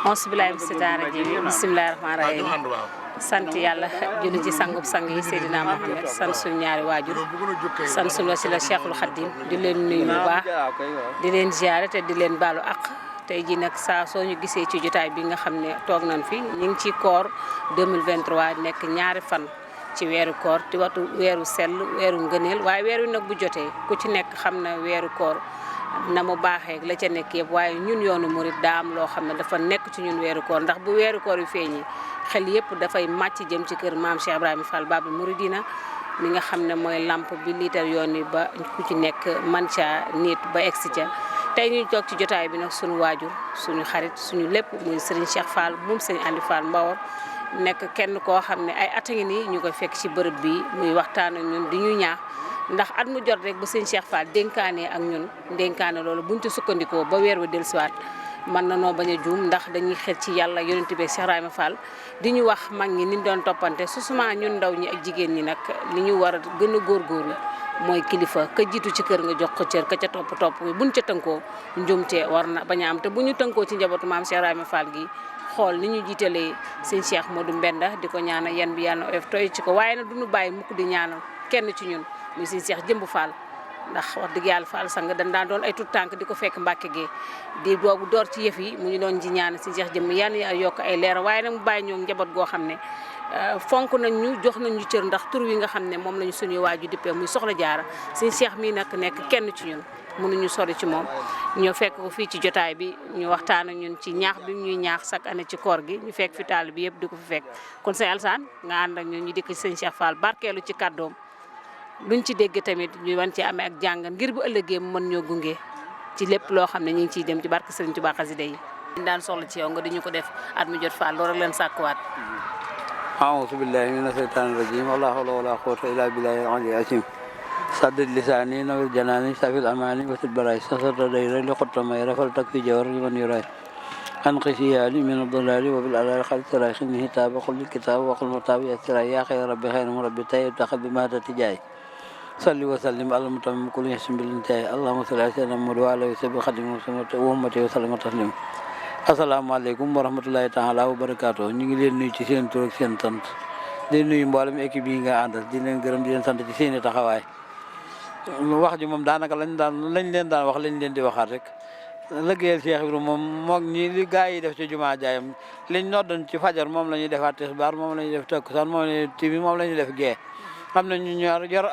auzu billaahi mina shaytaani rajiim bismillaahi rahmaani rahiim sant yàlla julli ci sangub sang yi Seydina Mohamed sant suñu ñaari waajur sant suñu wasila Cheikhul Khadim di leen nuyu bu baax di leen ziyaare te di leen baalu àq tey jii nag saa soo ñu gisee ci jotaay bi nga xam ne toog nañ fi ñu ngi ci koor 2023 nekk ñaari fan ci weeru koor di waxtu weeru sell weeru ngëneel waaye weer wi nag bu jotee ku ci nekk xam na weeru koor na mu baaxee la ca nekk yëpp waaye ñun yoonu murit daa am loo xam ne dafa nekk ci ñun weeru koor ndax bu weeru koor yu feeñi xel yëpp dafay màcc jëm ci kër maam Cheikh Ibrahima Fall Babul Mouridina mi nga xam ne mooy lamp bi liitar yoon wi ba ku ci nekk man ca nit ba egsi ca tey ñu toog ci jotaay bi nag suñu waajur suñu xarit suñu lépp muy Serigne Cheikh Fall moom Serigne Andi Fall Mbawor nekk kenn koo xam ne ay at a ngi nii ñu koy fekk ci bërëb bi muy waxtaan ak ñun di ñu ñaax ndax at mu jot rek ba sëñ Cheikh Fall dénkaane ak ñun dénkaane loolu buñ ci sukkandikoo ba weer wi dellusiwaat mën na noo bañ a juum ndax dañuy xel ci yàlla yonent bi Cheikh Ibrahima Fall di ñu wax mag ñi ni ñu doon toppante susuma ñun ndaw ñi ak jigéen ñi nag li ñu war a gën a góorgóorlu mooy kilifa ka jiitu ci kër nga jox ko cër ka ca topp buñ ca tënkoo njuumte war na bañ a am te bu ñu tënkoo ci njabootu maam Cheikh Ibrahima Fall gi xool ni ñu jiitalee sëñ Cheikh Modou Mbenda di ko ñaanal yan bi yàlla oyof toy ci ko waaye nag duñu bàyyi mukk di ñaanal kenn ci ñun muy sëñ Cheikh Jëmb Fall ndax wax dëgg yàlla Fall sang dañ daan doon ay tout tànk di ko fekk Mbàkke gi di boobu door ci yëf yi mu ñu doon ji ñaan sëñ Cheikh Jëmb yan yokk ay leer waaye nag mu bàyyi ñoo njaboot goo xam ne fonk nañ ñu jox nañ ñu cër ndax tur wi nga xam ne moom lañu suñuy waaju dippee muy soxna jaara sëñ Cheikh mii nag nekk kenn ci ñun mënuñu sori ci moom ñoo fekk ko fii ci jotaay bi ñu waxtaan ak ñun ci ñaax bi ñuy ñaax chaque année ci koor gi ñu fekk fi taal bi yëpp di ko fi fekk kon sëñ Alsaan nga ànd ak ñun ñu dikk ci sëñ Cheikh Fall barkeelu ci kàddoom luñ ci dégg tamit ñu wan ci amee ak jàngan ngir bu ëllëgee mu mën ñoo gunge ci lépp loo xam ne ñu ngi ciy dem ci barke Sëriñ Tuubaa xasida yi ñu daan soxla ci yow nga diñu ko def at mu jot Fall loolu rek leen sàkkuwaat a'uuzu billaahi mina shaytaani rajiim laa hawla wa laa quwwata illaa billaahi al-aliyyil aziim saddid lisaani nawir janaani safil amaani wasit baraay sasata day rek li xotta may rafal tak fi jawar liman yuraay anqi siyaali min ad-dalaali wa bil alaali xal siraay xini hitaaba xul bil kitaab wa xul mataab yasiraay yaa xayra rabbi xayra mu rabbi tay taxal bi maatati jaay salli wa sallim ala mutamim kul yasim bil intaay allahumma salli ala sayyidina Muhammad wa ala alihi wa sahbihi xadim wa ummati wa sallam taslim asalaamaaleykum wa rahmatulahi taala wa barakaatu ñu ngi leen nuyu ci seen tur ak seen sant di nuyu mboolem équipe yi nga àndal di leen gërëm di leen sant ci seen i taxawaay wax ji moom daanaka lañ leen daan wax lañ leen di waxaat rek liggéeyal Cheikh Ibrahima moom moog ñi li gaa yi def ci jumaa jaayam liñ noddoon ci fajar moom la ñuy defaat tisbaar moom la ñuy def takkusaan moom la ñuy timis moom la ñuy def gee xam na ñu ñor yor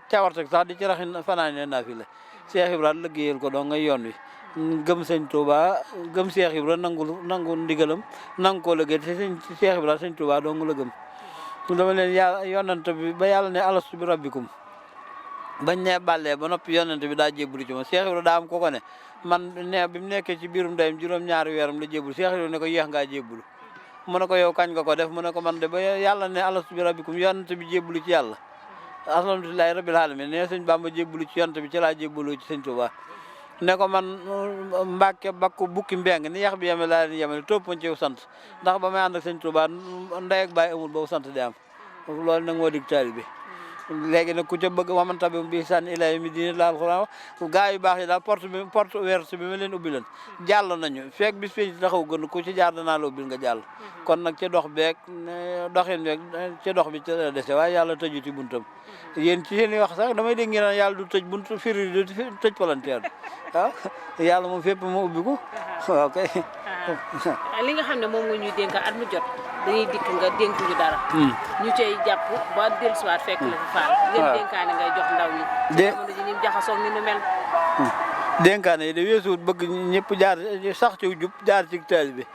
cawarte sax di ci raxi fanaan ne naa fi la Cheikh Ibrahima liggéeyal ko doo ngay yoon wi gëm sëñ Touba gëm Cheikh Ibrahima nangu ndigalam nangu koo liggéey te sëñ Cheikh Ibrahima sëñ Touba doo nga la gëm dama leen yàlla yonante bi ba yàlla ne alastu bi rabbikum bañ ne bàllee ba noppi yonent bi daa jébbalu ci moom Cheikh Ibrahima daa am ko ko ne man ne bi mu nekkee ci biirum ndeyam juróom-ñaari weeram la jébbalu Cheikh Ibrahima ne ko yéex ngaa jébbalu mu ne ko yow kañ nga ko def mu ne ko man de ba yàlla ne alastu bi rabbikum yonent bi jébbalu ci yàlla alhamdulilahi rabbil alamin ne sëñ Bamba jébbalu ci yonent bi ci laa jébbalu ci sëñ Touba ne ko man Mbàkke bakku bukki mbeng ni yax bi yeme laa leen yemale topp ci sant ndax ba may ànd ak sëñ Touba ndey ak baay amul boobu sant di am loolu nag moo dig taali bi léegi nag ku ca bëgg waman tabi bi sànni ilay mi diine la alxuraan gaa yu baax yi daal porte ouverte bi ma leen ubbi leen jàll nañu fekk bis fi taxaw gën ku ci jaar danaa la ubbil nga jàll kon nag ca dox beeg doxin beeg ca dox bi ca dese waaye yàlla tëjuti buntam yéen ci seen i wax sax damay dégg ngeen naan yàlla du tëj buntu firi du tëj palanteer waaw yàlla moom fépp moo ubbi ko waaw kay li nga xam ne moom nga ñuy dénk at mu jot dañuy dikk nga dénk ñu dara ñu cay jàpp ba dellusiwaat fekk la fi Fall ngeen dénkaane ngay jox ndaw ñi jamono ji ñu jaxasoo ni nu mel dénkaane yi de weesuwut bëgg ñëpp jaar sax ci jub jaar ci taal bi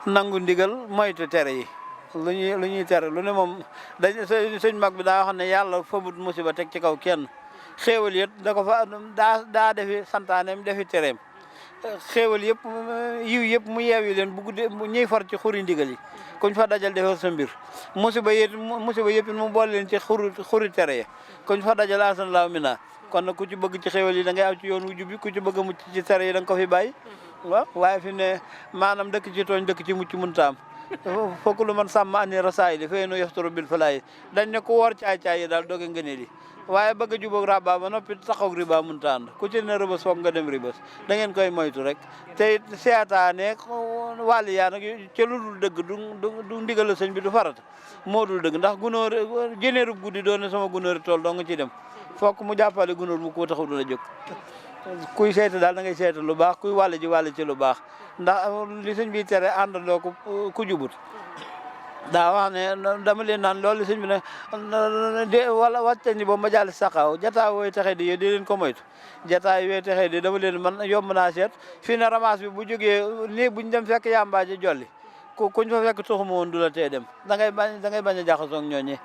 nangu ndigal moytu tere yi lu ñuy tere lu ne moom dañ sëñ mag bi daa wax ne yàlla fabut musiba teg ci kaw kenn xéewal yëpp da ko fa daa defi santaaneem defi tereem xéewal yëpp yiw yëpp mu yeewi leen bu guddee ñuy far ci xuri ndigal yi kuñ fa dajal defal sa mbir musiba yëpp mu boole leen ci xuri tere ya kuñ fa dajal asan laaw mi naa kon nag ku ci bëgg ci xéewal yi da ngay aw ci yoon wu jub bi ku ci bëgg a mucc ci tere yi da nga ko fi bàyyi waaw waaye fi ne maanaam dëkk ci tooñ dëkk ci mucc mënta am fokk lu man sàmm ani rasaayili fee nu yafturu bil falaay dañ ne ku woor caay-caay yi daal doge ngëneel yi waaye bëgg a jubóog rabba ba noppi taxaw riba mënta ànd ku ci ne rëbës foog nga dem rëbës da ngeen koy moytu rek te seetaane wàlli yaa nag ca lu dul dëgg du ndigal sëñ bi du farata moo dul dëgg ndax gunóor jëneerub guddi doon ne sama gunóori tool doo nga ci dem fokk mu jàppale gunóor bu ko taxaw du la jóg kuy seeta daal da ngay seeta lu baax kuy wàll ji wàll ci lu baax ndax li sëñ bi tere àndandoo ko ku jubut daa wax ne dama leen naan loolu sëñ bi ne de wala wàcce ni boobu ma jàll saxaaw jataa wooy taxe di di leen ko moytu jataay wooy taxe di dama leen man yomb naa seet fii ne ramas bi bu jógee nii buñ dem fekk yàmbaaji jolli kuñ fa fekk tuxuma woon du la tee dem da ngay bañ a jaxasoog ñooñi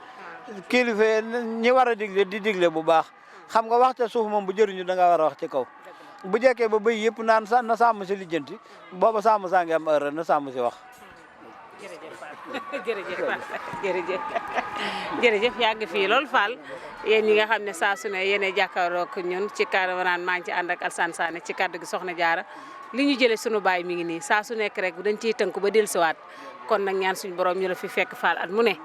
kilifa ñi war a digle di digle bu baax xam nga wax ca suuf moom bu jëriñu da nga war a wax ci kaw bu jekkee ba bëy yëpp naan na sàmm si lijjanti booba sàmm saa ngi am heure na sàmm si wax jërëjëf yàgg fii loolu Fall yéen ñi nga xam ne saa su ne yéen jàkkaarloo ak ñun ci kàddu naan maa ngi ci ànd ak Alassane Sané ci kàddu gi Soxna Jaara li ñu jëlee sunu baay mi ngi nii saa su nekk rek dañ ciy tënk ba dellusiwaat kon nag ñaan suñu borom ñu la fi fekk Fall at mu ne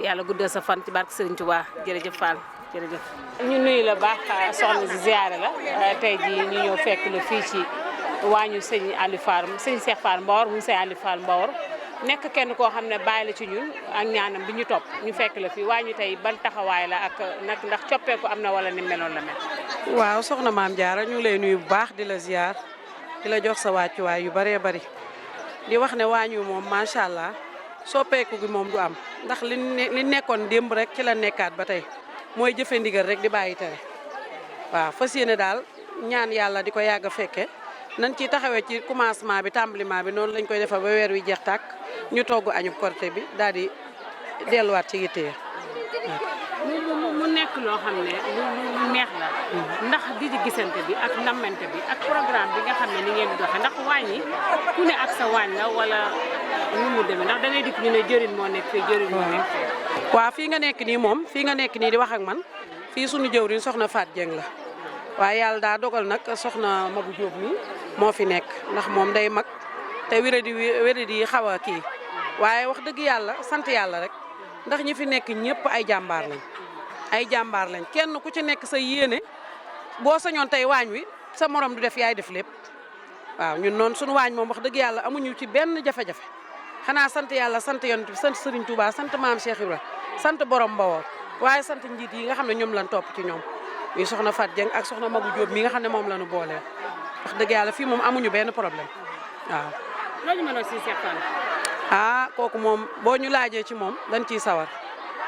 yàlla guddal sa fan ci barke Serigne Touba jërëjëf Fall jërëjëf. ñu nuyu la baax soxna si ziyaare la tey jii ñu ñëw fekk la fii ci waañu sëñ Aliou Fall sëñ Cheikh Fall Mbawar mu sëñ Aliou Fall Mbawar nekk kenn koo xam ne bàyyi la ci ñun ak ñaanam bi ñu topp ñu fekk la fii waañu tey ban taxawaay la ak nag ndax coppeeku am na wala ni meloon la mel. waaw soxna Maam Jaara ñu ngi lay nuyu bu baax di la ziar di la jox sa wàccuwaay yu bëree bëri di wax ne waañu moom macha allah soppeeku gi moom du am ndax li nekkoon démb rek ci la nekkaat ba tey mooy jëfe ndigal rek di bàyyi tere waaw fas yéene daal ñaan yàlla di ko yàgg a fekke nañ ci taxawee ci commencement bi tàmbaliment bi noonu lañ koy defal ba weer wi jeex tàkk ñu togg añub korité bi daal di delluwaat ci yitte mu nekk loo xam ne lu neex la ndax di gisante bi ak nammante bi ak programme bi nga xam ne ni ngeen di doxee ndax waañ yi ku ne ak sa waañ la wala nu mu demee ndax da ngay dikk ñu ne jëriñ moo nekk fii jëriñ moo nekk fii. waaw fii nga nekk nii moom fii nga nekk nii di wax ak man fii suñu jëwriñ soxna Faat Jeng la waaye yàlla daa dogal nag soxna Magu Jóob mi moo fi nekk ndax moom day mag te wéradi xaw a kii waaye wax dëgg yàlla sant yàlla rek ndax ñi fi nekk ñëpp ay jàmbaar lañ kenn ku ci nekk sa yéene boo sañoon tey waañ wi sa morom du def yaay def lépp waaw ñun noonu suñu waañ moom wax dëgg yàlla amuñu ci benn jafe-jafe xanaa sant yàlla sant yonent bi sant Serigne Touba sant maam Cheikh Ibra sant borom Mbawar waaye sant njiit yi nga xam ne ñoom lañ topp ci ñoom muy soxna Fat Dieng ak soxna Magu Jóob mi nga xam ne moom la ñu booleel wax dëgg yàlla fii moom amuñu benn problème waaw. loolu mënoo si Cheikh Fall. ah kooku moom boo ñu laajee ci moom dañ ciy sawar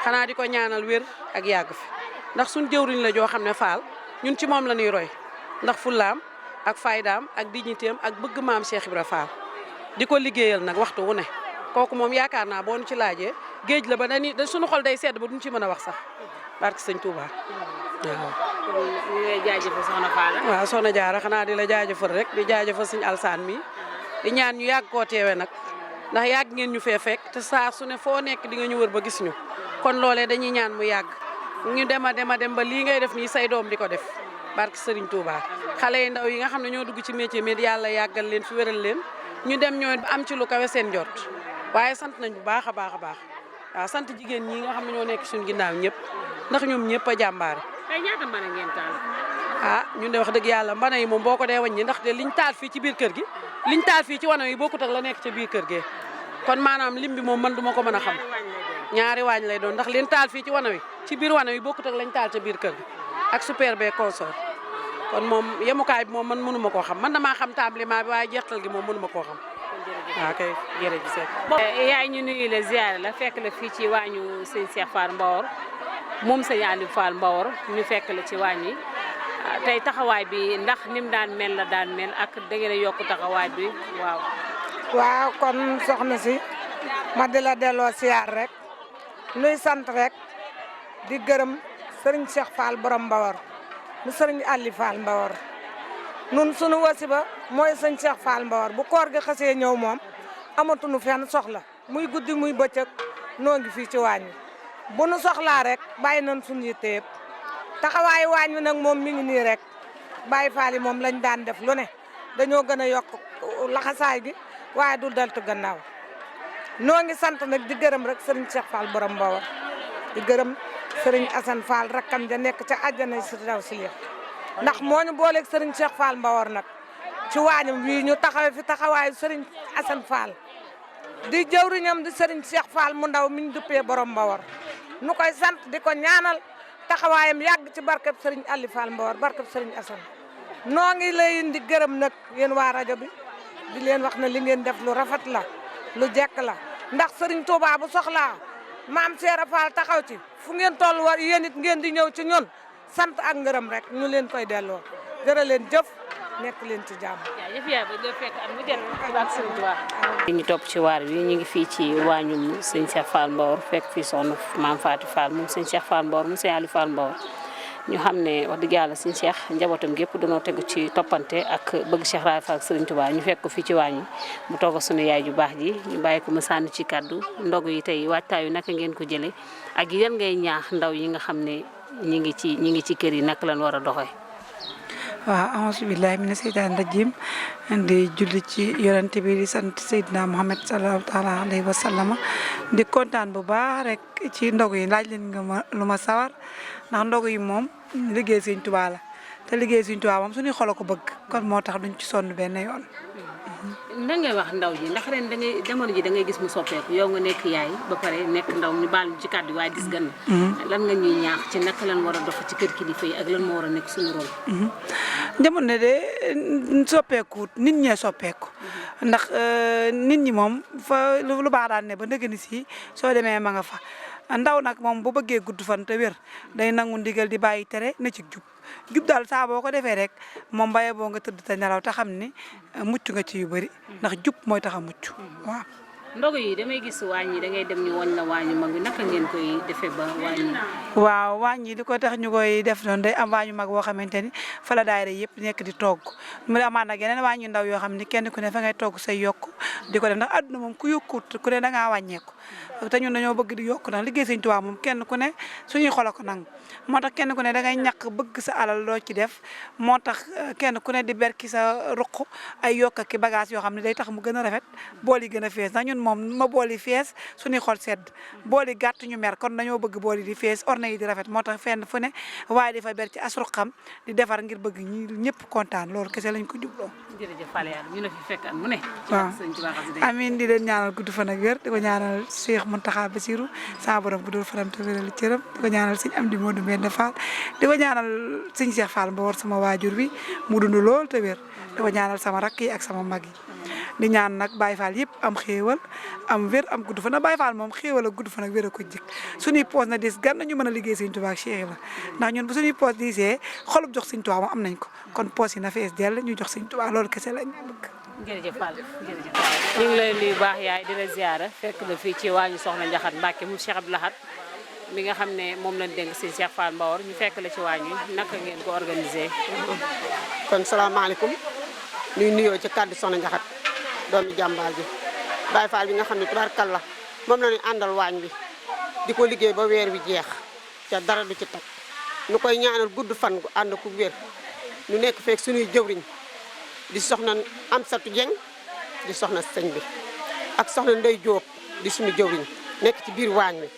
xanaa di ko ñaanal wér ak yàgg fi ndax suñ jëwriñ la joo xam ne Fall ñun ci moom la ñuy roy ndax fullaam ak faydaam ak dignitéem ak bëgg maam Cheikh Ibra Fall di ko liggéeyal nag waxtu wu ne kooku moom yaakaar naa boo ñu ci laajee géej la ba dañuy suñu xol day sedd ba duñ ci mën a wax sax barke sëñ Touba waaw. ñu lay jaajëfal soxna Fall. waaw soxna Jaara xanaa di la jaajëfal rek di jaajëfal sëñ Alsaan mi di ñaan ñu yàgg koo teewe nag ndax yàgg ngeen ñu fee fekk te saa su ne foo nekk di nga ñu wër ba gis ñu kon loolee dañuy ñaan mu yàgg ñu dem ba lii ngay def nii say doom di ko def barke Serigne Touba xale yi ndaw yi nga xam ne ñoo dugg ci métier mi yàlla yàggal leen fi wéral leen ñu dem ñoo am ci lu kawe seen njort waaye sant nañ bu baax a baax waaw sant jigéen ñi nga xam ne ñoo nekk suñu ginnaaw ñëpp ndax ñoom ñëpp a jàmbaare. tey ñaata mbana ngeen taal. ah ñun de wax dëgg yàlla mbana yi moom boo ko dee wàññi ndax de liñ taal fii ci biir kër gi liñ taal fii ci wana yi bokkut ak la nekk ca biir kër gee kon maanaam lim bi moom man duma ko mën a xam ñaari waañ lay doon ndax liñ taal fii ci wana wi ci biir wana wi bokkut ak lañ taal ca biir kër gi ak super bee consort kon moom yemukaay bi moom man mënuma koo xam man damaa xam tàmbaliment bi waaye jeextal gi moom mënuma koo xam waaw kay jërëjëf Seck. yaay ñu nuyu la ziare la fekk la fii ci waañu sëñ Cheikh Fall Mbawar moom sëñ Aliou Fall Mbawar ñu fekk la ci waañ yi tey taxawaay bi ndax nim daan mel la daan mel ak da ngeen a yokk taxawaay bi waaw. waaw kon soxna si ma di la delloo siyaar rek nuy sant rek di gërëm sëriñ Cheikh Fall borom Mbawar mu sëriñ Aliou Fall Mbawar nun sunu wasiba mooy sëñ Cheikh Fall Mbawar bu koor gi xasee ñëw moom amatuñu fenn soxla muy guddi muy bëccëg noo ngi fii ci waañ wi bu nu soxlaa rek bàyyi nañ suñu yitte yëpp taxawaayu waañ wi nag moom mi ngi nii rek Baye Fall yi moom lañ daan def lu ne dañoo gën a yokk laxasaay gi waaye du deltu gannaaw noo ngi sant nag di gërëm rek sëriñ Cheikh Fall borom Mbawar di gërëm sëriñ Assane Fall rakkam ja nekk ca àjjana si daw si liir ndax moo ñu booleeg sëriñ Cheikh Fall Mbawar nag ci waañam wii ñu taxawee fi taxawaayu sëriñ Assane Fall di jëwriñam di sëriñ Cheikh Fall mu ndaw mi ñu duppee borom Mbawar nu koy sant di ko ñaanal taxawaayam yàgg ci barkeb sëriñ Ali Fall Mbawar barkeb sëriñ Assane noo ngi lay di gërëm nag yéen waa rajo bi di leen wax ne li ngeen def lu rafet la lu jekk la ndax sëriñ Touba bu soxlaa maam Seera Fall taxaw ci fu ngeen toll war yéen it ngeen di ñëw ci ñun sant ak ngërëm rek ñu leen koy delloo jërë leen jëf nekk leen ci jàmm. jëf yaay ba do fekk at mu jël ci bak sëriñ Touba ñu topp ci waar wi ñu ngi fii ci waañum sëñ Cheikh Fall Mbawar fekk fii soxna maam Fatou Fall moom sëñ Cheikh Fall Mbawar moom sëñ Ali Fall Mbawar ñu xam ne wax dëgg yàlla sëñ Cheikh njabootam gépp dañoo tegu ci toppante ak bëgg Cheikh Raay Fall ak sëriñ Touba ñu fekk ko fii ci waañ mu togg suñu yaay ju baax ji ñu bàyyi ko mu sànni ci kàddu ndog yi tey waajtaayu naka ngeen ko jëlee ak yan ngay ñaax ndaw yi nga xam ne ñi ngi ci kër yi naka lañ war a doxee. waaw auzu billahi mina seytaani rajim di julli ci yonent bi di sant Seydina Muhammad sallallahu taala alayhi wa sallam di kontaan bu baax rek ci ndog yi laaj leen nga ma lu ma sawar ndax ndog yi moom liggéey Sëñ Tuubaa la te liggéey Sëñ Tuubaa moom suñuy xol ko bëgg kon moo tax duñ ci sonn benn yoon. na ngay wax ndaw ji ndax ren jamono ji da ngay gis mu soppeeku yow nga nekk yaay ba pare nekk ndaw ñu baal ñu ci kàddu waaye gis gan lan nga ñuy ñaax ci naka lan war a dox ci kër kilifa yi ak lan moo war a nekk suñu rôle. jamono de soppeeku nit ñee soppeeku ndax nit ñi moom fa lu baax daan ne ba ndëgëni si soo demee ma nga fa ndaw nag moom bu bëggee gudd fan te wér day nangu ndigal di bàyyi tere na ci jub daal saa boo ko defee rek moom baye boo nga tëdd te nelaw te xam ni mucc nga ci yu bëri ndax jub mooy tax a mucc waaw. ndogu yi damay gis waañ yi da ngay dem ñu woñ la waañu mag bi naka ngeen koy defee ba waañ. waaw waañ yi li ko tax ñu koy def noonu day am waañu mag boo xamante ni fa la daayira yëpp nekk di togg mu amaat nag yeneen waañ yu ndaw yoo xam ni kenn ku ne fa ngay togg say yokk di ko def ndax àdduna moom ku yokkut ku ne da ngaa wàññeeku te ñun dañoo bëgg di yokk ndax liggéey Sëñ Tuubaa moom kenn ku ne suñuy xol ko nangu moo tax kenn ku ne da ngay ñàkk bëgg sa alal loo ci def moo tax kenn ku ne di berki sa ruq ay yokk ki bagage yoo xam ne day tax mu gën a rafet bool yi gën a fees ndax ñun moom ma bool yi fees suñuy xol sedd bool yi gàtt ñu mer kon dañoo bëgg bool yi di fees orne yi di rafet moo tax fenn fu ne waaye di fa ber ci asruqam di defar ngir bëgg ñi ñëpp kontaan loolu kese lañ ko jubloo. jërëjëf Fale yàlla ñu la fi fekk at mu ne. waaw amiin di leen ñaanal gudd fan ak wér di ko ñaanal Cheikh Mountakha Bassirou sa borom guddal fanam te wéral cëram di ko ñaanal sëñ Amdi Modou Mbène Fall di ko ñaanal sëñ Cheikh Fall Mbawar sama waajur bi mu dund lool te wér di ko ñaanal sama rakk yi ak sama mag yi di ñaan nag Baye Fall yëpp am xéewal am wér am gudd fan nag Baye Fall moom xéewal ak gudd fan ak wér a ko jik suñuy poos na dis gan nañu mën a liggéey Sëñ Tuubaa ak Cheikh la ndax ñun bu suñuy poos diisee xolub jox Sëñ Tuubaa moom am nañ ko kon poos yi na fees dell ñu jox Sëñ Tuubaa loolu kese lañ bëgg. jërëjëf Fall jërëjëf ñu ngi lay nuyu baax yaay di la ziara fekk la fii ci waañu soxna Njaxat Mbàkke mu Cheikh Abdou Lahad mi nga xam ne moom lañ dénk Sëñ Cheikh Fall Mbawar ñu fekk la ci waañu naka ngeen ko organisé. kon salaamaaleykum ñuy nuyoo ci kàddu soxna Njaxat doomi jàmbaar ji Baye Fall bi nga xam ne tubaarkalla moom la ñuy àndal waañ bi di ko liggéey ba weer wi jeex ca dara du ci tag ñu koy ñaanal gudd fan gu ànd ku wér ñu nekk feek suñuy jëwriñ di soxna Amsatu Jeng di soxna sëñ bi ak soxna Ndey Jóob di suñu jëwriñ nekk ci biir waañ wi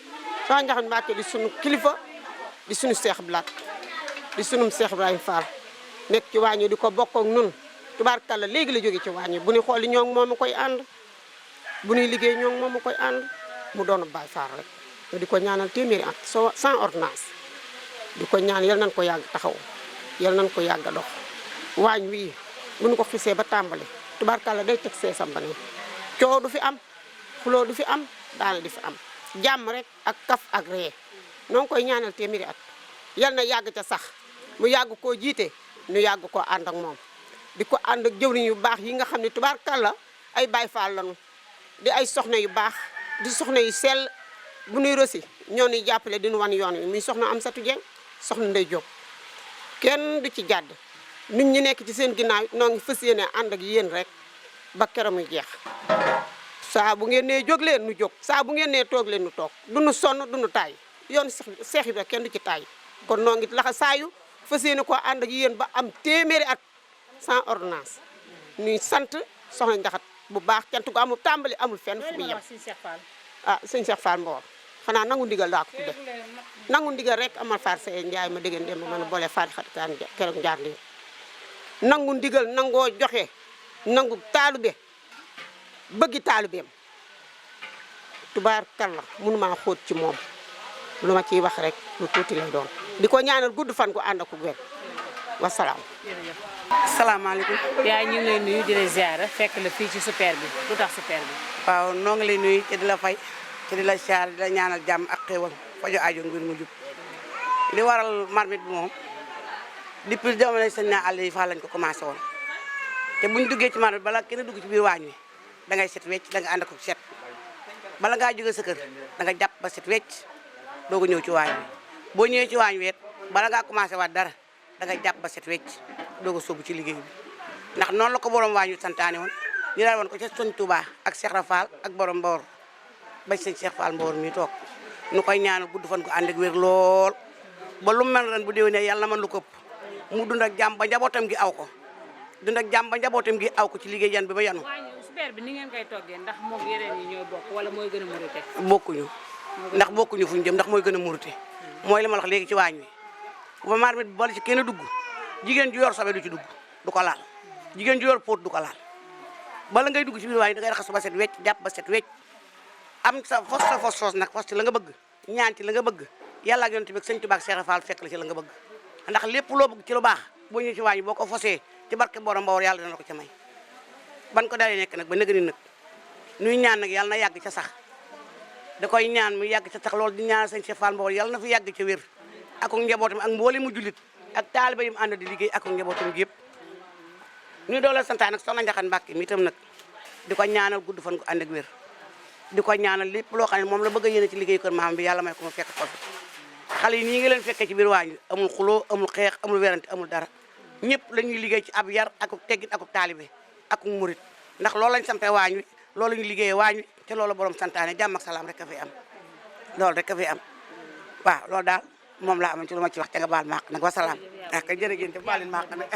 soxna Njaxat Mbàkke di suñu kilifa di suñu Seex Blaat di suñu Seex Ibrahima Fall nekk ci waañ wi di ko bokk ak nun tubaarkalla léegi la jóge ci waañ wi bu ñu xool ñoo ngi moom koy ànd bu ñuy liggéey ñoo ngi moom koy ànd mu doon Baye Fall rek ñu di ko ñaanal téeméeri at sans ordonnance di ko ñaan yal nañ ko yàgg taxaw yal nañ ko yàgg a dox waañ wii bu ñu ko xisee ba tàmbali tubaarkalla day teg seesam ba ne coow du fi am xuloo du fi am daana di fi am jàmm rek ak kaf ak ree noo ngi koy ñaanal téeméeri at yal na yàgg ca sax mu yàgg koo jiite ñu yàgg koo ànd ak moom di ko ànd ak jëwriñ yu baax yi nga xam ne tubaarkalla ay Baye Fall lañu di ay soxna yu baax di soxna yu sell bu nuy rosi ñoo ñuy jàppale di nu wan yoon wi muy soxna Amsatu Jeng soxna Ndey Jóob kenn du ci jàdd nit ñi nekk ci seen ginnaaw noo ngi fas yéene ànd ak yéen rek ba keroog muy jeex saa bu ngeen nee jóg leen nu jóg saa bu ngeen nee toog leen nu toog du nu sonn du nu taay yoon Seex Ibra kenn du ci taay kon noo ngi laxa saayu fas yéene koo ànd ak yéen ba am téeméeri at sans ordonnance ñuy sant soxna Njaxat bu baax cant gu amul tàmbali amul fenn fu mu yem ah sëñ Cheikh Fall Mbawar xanaa nangu ndigal laa ko tudde nangu ndigal rek amal faar say njaay ma dégg dem ma boole faari xatikaan keroog njaar ndi nangu ndigal nangoo joxe nangu taalube bëggi taalubeem tubaar kalla mënumaa xóot ci moom lu ma ciy wax rek lu tuuti lay doon di ko ñaanal gudd fan ko ànd ak wér wasalaam. asalaamaaleykum. yaay ñu ngi lay nuyu di la ziara fekk la fii ci super bi lu tax super bi. waaw noo ngi lay nuyu te di la fay te di la ziar di la ñaanal jàmm ak xéwal fajo aajo ngir mu jub li waral marmite bi moom depuis jamono sëñ naa àll yi fa lañ ko commencé woon te buñ duggee ci marmite bala kenn dugg ci biir waañ wi da ngay set wecc da nga ànd ak set bala ngaa jóge sa kër da nga jàpp ba set wecc doo ko ñëw ci waañ wi boo ñëwee ci waañ wi it bala ngaa commencé waat dara da nga jàpp ba set wecc doo ko sóobu ci liggéey bi ndax noonu la ko borom waañ wi santaane woon ñu daal woon ko ca sëñ Touba ak Cheikh Rafal ak borom Mbawar ba sëñ Cheikh Fall Mbawar mi toog ñu koy ñaanal gudd fan ko ànd ak wér lool ba lu mel ren bu déwénee yàlla na mën lu ko ëpp mu dund ak jàmm ba njabootam gi aw ko dund ak jàmm ba njabootam gi aw ko ci liggéey yan bi ba yanu. super bi ni ngeen koy toggee ndax moom yeneen yi ñooy bokk wala mooy gën a murite. bokkuñu ndax bokkuñu fu ñu jëm ndax mooy gën a murite mooy li ma la wax léegi ci waañ wi ba marmite bi boole ci kenn dugg jigéen ju yor sobe du ci dugg du ko laal jigéen ju yor póot du ko laal bala ngay dugg ci biir waañ da ngay raxas ba set wecc jàpp ba set wecc am sa fos nag fos ci la nga bëgg ñaan ci la nga bëgg yàlla ak yonent bi ak sëñ Tuubaa ak Cheikh Fall fekk la ci la nga bëgg ndax lépp loo bëgg ci lu baax boo ñëwee ci waañ boo ko fosee ci barke borom Mbawar yàlla dana ko ca may ban ko dalee nekk nag ba nëgëni nag nuy ñaan nag yàlla na yàgg ca sax da koy ñaan mu yàgg ca sax loolu di ñaan sëñ Cheikh Fall Mbawar yàlla na fi yàgg ca wér ak njabootam ak mboole mu jullit ak taaliba yi mu ànd di liggéey ak njabootam yëpp ñu doole santaan nag soxna Njaxate Mbàkke mi itam nag di ko ñaanal gudd fan ko ànd ak wér di ko ñaanal lépp loo xam ne moom la bëgg a yéene ci liggéey kër maam bi yàlla may ko mu fekk ko fi xale yi nii ngi leen fekkee ci biir waañ amul xuloo amul xeex amul werante amul dara ñëpp la ñuy liggéey ci ab yar ak teggin ak taalibe ak murit ndax loolu lañ sampee waañ wi loolu la ñu liggéeyee waañ wi te loolu borom santaane jàmm ak salaam rek a fi am loolu rek a fi am waaw loolu daal moom laa amoon ci lu ma ci wax ca nga baal maaq nag wasalaam ak jërëjëf baal leen maaq nag